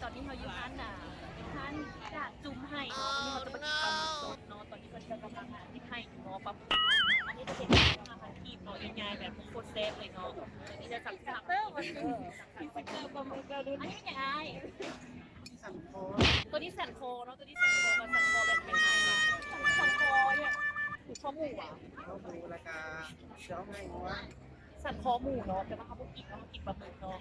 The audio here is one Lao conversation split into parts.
ຕອນນີ້ເຮົາຢູ່ຮ້ານນະ ຮ້ານດາດຈຸ່ມໄຫ່ເນາະ ເຮົາຈະມາກິນປາໝຶກສົດເນາະ ຕອນນີ້ເພິ່ນກຳລັງເຮັດໄຫ່ຢູ່ເນາະ ປາໝຶກເນາະ ອັນນີ້ຈະເປັນ ສິບຫ້າພັນກີບເນາະ ໃຫຍ່ໆ ແບບໂຄດແຊບເລີຍເນາະ ອັນນີ້ຈະສາມສິບຫ້າພັນກີບ ອັນນີ້ຫຍັງອ້າຍ? ສັນຄໍ ໂຕນີ້ສັນຄໍເນາະ ໂຕນີ້ສັນຄໍ ສັນຄໍແບບໃໝ່ໆ ສັນຄໍເນຍ ຫຼືຄໍໝູຫວາ? ຄໍໝູ ແລ້ວກະເສື້ອງໃຫ້ງົວ ສັນຄໍໝູເນາະ ແຕ່ວ່າເຮົາບໍ່ກິນເນາະ ເຮົາກິນປາໝຶກເນາະ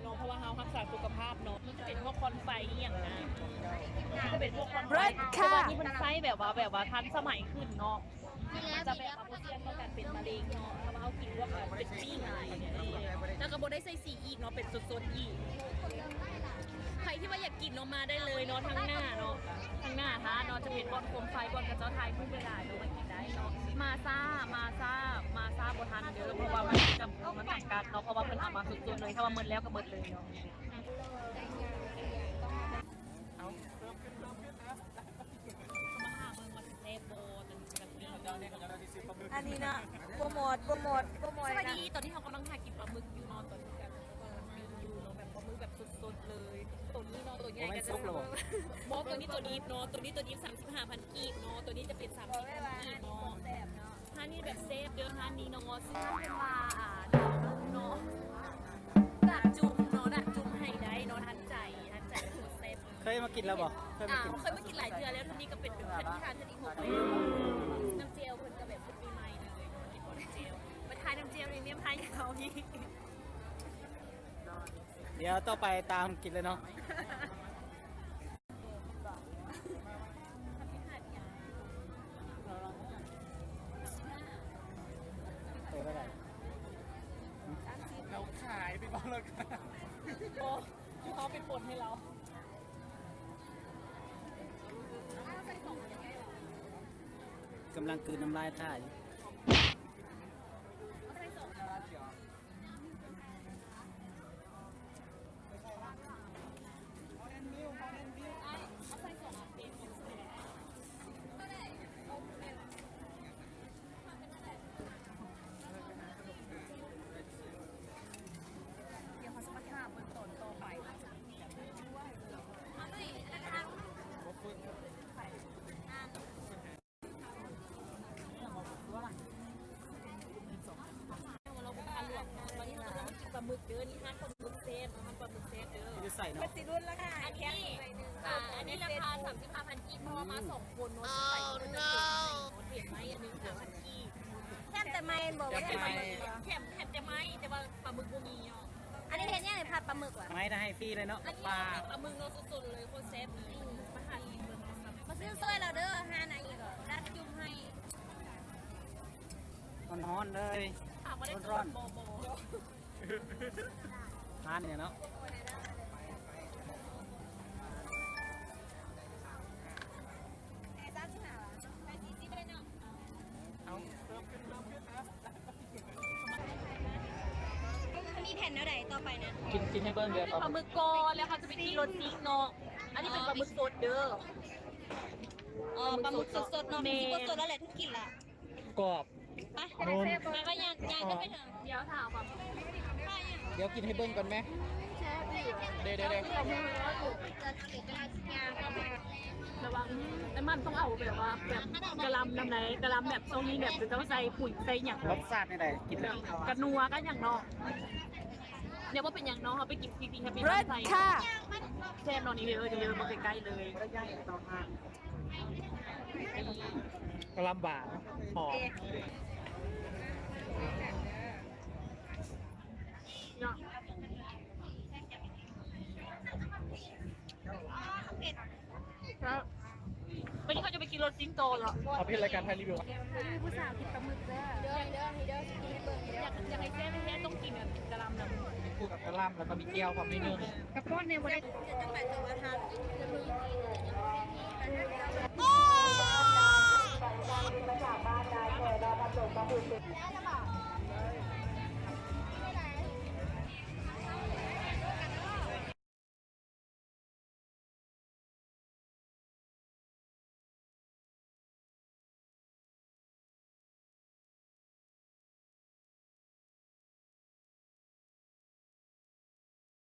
ເນາະ ເພາະວ່າເຮົາຮັກສາສຸຂະພາບເນາະ ມັນຈະເປັນພວກຄວັນໄຟອີ່ຫຍັງນະ ມັນຈະເປັນພວກຄວັນໄຟ ແຕ່ວ່ານີ້ມັນໃຊ້ແບບວ່າ ແບບວ່າທັນສະໄໝຂຶ້ນເນາະ ມັນຈະແບບວ່າບໍ່ສ່ຽງຕໍ່ການເປັນມະເຮັງເນາະ ຖ້າວ່າເຮົາກິນພວກເປັນປີ້ງ ແລ້ວກໍບໍ່ໄດ້ໃສ່ສີອີກເນາະ ເປັນສົດໆອີກ ໃຜທີ່ວ່າຢາກກິນເນາະ ມາໄດ້ເລີຍເນາະ ທາງໜ້າເນາະ ທາງໜ້າຮ້ານເນາະ ຈະເປັນບ່ອນໂຄມໄຟ ບ່ອນເຂົາເຈົ້າຖ່າຍຮູບຫຼາຍໆເນາະ ມາກິນໄດ້ເນາະ ມາຊ້າ ມາຊ້າ ມາຊ້າບໍ່ທັນເດີ ເພາະວ່າມັນຈຳ ມັນຈຳກັດເນາະ ເພາະວ່າເພິ່ນເອົາມາສົດໆເລີຍ ຖ້າວ່າໝົດແລ້ວກໍໝົດເລີຍເນາະ. ເອົາ ເພີ່ມຂຶ້ນ ເພີ່ມຂຶ້ນນະ ມາຫາເບິ່ງວ່າຊິແຊບບໍ່ ອັນນີ້ນະ ໂປຣໂມດ ໂປຣໂມດ ໂປຣໂມດ ສະບາຍດີ ຕອນນີ້ເຮົາກຳລັງຫາກິນປາໝຶກຢູ່ເນາະ ຕອນນີ້ກໍປາໝຶກຢູ່ເນາະ ແບບປາໝຶກແບບສົດໆເລີຍ ໂຕນີ້ເນາະ ໂຕໃຫຍ່ ບໍ່ແມ່ນສຸກແລ້ວບໍ່? ບໍ່ ໂຕນີ້ໂຕດິບເນາະ ໂຕນີ້ໂຕດິບ ສາມສິບຫ້າພັນກີບເນາະ ໂຕນີ້ຈະເປັນ ສາມສິບພັນກີບເນາະ ແຊບເນາະ ຮ້ານນີ້ແບບແຊບເດີ ຮ້ານນີ້ເນາະ ຊື່ຮ້ານວ່າ ອາ ດາດຈຸ່ມເນາະ ດາດຈຸ່ມເນາະ ດາດຈຸ່ມໄຫ່ໄດເນາະ ທັນໃຈ ທັນໃຈ ໂຄດແຊບເລີຍ ເຄີຍມາກິນແລ້ວບໍ່? ເຄີຍມາກິນ ອ່າ ເຄີຍມາກິນຫຼາຍເທື່ອແລ້ວ ເທື່ອນີ້ກໍເປັນເທື່ອທີຫ້າ ເທື່ອທີຫົກເລີຍ ນ້ຳແຈ່ວເພິ່ນກໍແບບເປັນໃໝ່ໆເລີຍ ກິນບໍ່ໄດ້ແຈ່ວ ມາທາຍນ້ຳແຈ່ວນີ້ ມາທາຍຢາວນີ້ ດຽວຕໍ່ໄປຕາມກິນເລີຍເນາະ. ເປີດເທົ່າໃດ? ເຮົາຂາຍໄປບໍ່ແລ້ວ ບໍ່ ຄືເຮົາໄປປົນໃຫ້ລາວ ກຳລັງກືນນ້ຳລາຍຖ່າຍ. ດຽວເຮົາຈະມາຖາມເບິ່ງຕອນຕໍ່ໄປ. ເຮົາບໍ່ທັນລວກເນາະ ຕອນນີ້ເຮົາກຳລັງມາກິນປາໝຶກເດີ ນີ້ຮ້ານປາໝຶກແຊບເນາະ ຮ້ານປາໝຶກແຊບເດີ ຢູ່ໃສເນາະ ເພິ່ນຊິຫຼຸດລາຄາໃຫ້ແຄມອີກໜ້ອຍໜຶ່ງ ອັນນີ້ ອ່າ ອັນນີ້ລາຄາສາມສິບຫ້າພັນກີບ ເພາະວ່າມາສອງຄົນເນາະ ຊິໄປເພິ່ນຈະເຮັດໃຫ້ເນາະ ເຮັດໃຫ້ອັນໜຶ່ງຫ້າພັນກີບ ແຖມແຕ່ໄມ້ແມ່ນບໍ່? ບໍ່ແຖມປາໝຶກ ແຖມ ແຖມແຕ່ໄມ້ ແຕ່ວ່າປາໝຶກບໍ່ມີເນາະ ອັນນີ້ເຮັດຫຍັງນີ້ ຜັດປາໝຶກຫວາ? ໄມ້ນະ ໃຫ້ຟຣີເລີຍເນາະ ອັນນີ້ ປາ ປາໝຶກເນາະ ສົດໆເລີຍ ໂຄດແຊບເລີຍ ມາຫາກິນເບິ່ງ ມາຊື້ຊ່ອຍລາວເດີ ຮ້ານອັນນີ້ກໍ ຮ້ານຈຸ່ມໄຫ່ ຮ້ອນໆເລີຍ ຖາມວ່າໄດ້ໂສດບໍ່? ບໍ່ ຮ້ານນີ້ເນາະ ເອົາ ເພີ່ມຂຶ້ນ ເພີ່ມຂຶ້ນນະ ມີແຜນແນວໃດຕໍ່ໄປນະ? ກິນ ກິນໃຫ້ເບິ່ງເດີ ປາໝຶກກ່ອນ ແລ້ວເຮົາຈະໄປກິນລົດຊິງເນາະ ອັນນີ້ເປັນປາໝຶກສົດເດີ ອໍ ປາໝຶກສົດໆເນາະ ແມ່ນ ຊິບໍ່ສົດແລ້ວແຫຼະ ຖືກກິນລະ ກອບ ໄປ ໂດນ ໄປ ໄປ ຍ່າງ ຍ່າງຂຶ້ນໄປເຖິງ ດຽວຖ້າເອົາປາໝຶກ ດຽວກິນໃຫ້ເບິ່ງກ່ອນແມ ເດ້ໆໆ ລະວັງ ແຕ່ມັນຕ້ອງເອົາແບບວ່າ ແບບກະລຳນຳໃດ ກະລຳແບບຊ່ວງນີ້ແບບເຂົາເຈົ້າໃສ່ປຸ໋ຍໃສ່ຫຍັງ ລົດຊາດແນວໃດ ກິນແບບ ກະນົວກະຫຍັງເນາະ ດຽວບໍ່ເປັນຫຍັງເນາະ ເຮົາໄປກິນທີ່ ທີ່ ທີ່ ທີ່ ເລີດ ໃສ່ ຄ່ະ ແຊບເນາະ ນີ້ເດີ ນີ້ເດີ ເບິ່ງໃກ້ໆເລີຍ ກະລຳຫວານ ຫອມ ເນາະ ວັນນີ້ເຮົາຈະໄປກິນລົດຊິງຕໍ່ເນາະ ເຮົາເຮັດລາຍການຖ່າຍຣີວິວ ຜູ້ສາວກິນປາໝຶກເດີ ເດີ ເດີ ເດີ ຢາກ ຢາກໃຫ້ແຊບແທ້ໆ ຕ້ອງກິນກັບກະລຳນຳ ກິນຄູ່ກັບກະລຳ ແລ້ວກໍມີແຈ່ວພ້ອມໜ້ອຍໜຶ່ງ ກະປ້ອນແດ່ບໍ່ໄດ້ ຈະໄປຕົວະທານ ໂອ້ຍ ມາຈາກບ້ານນາແຄ ນະຄອນຫຼວງປະຖົມ ເປັ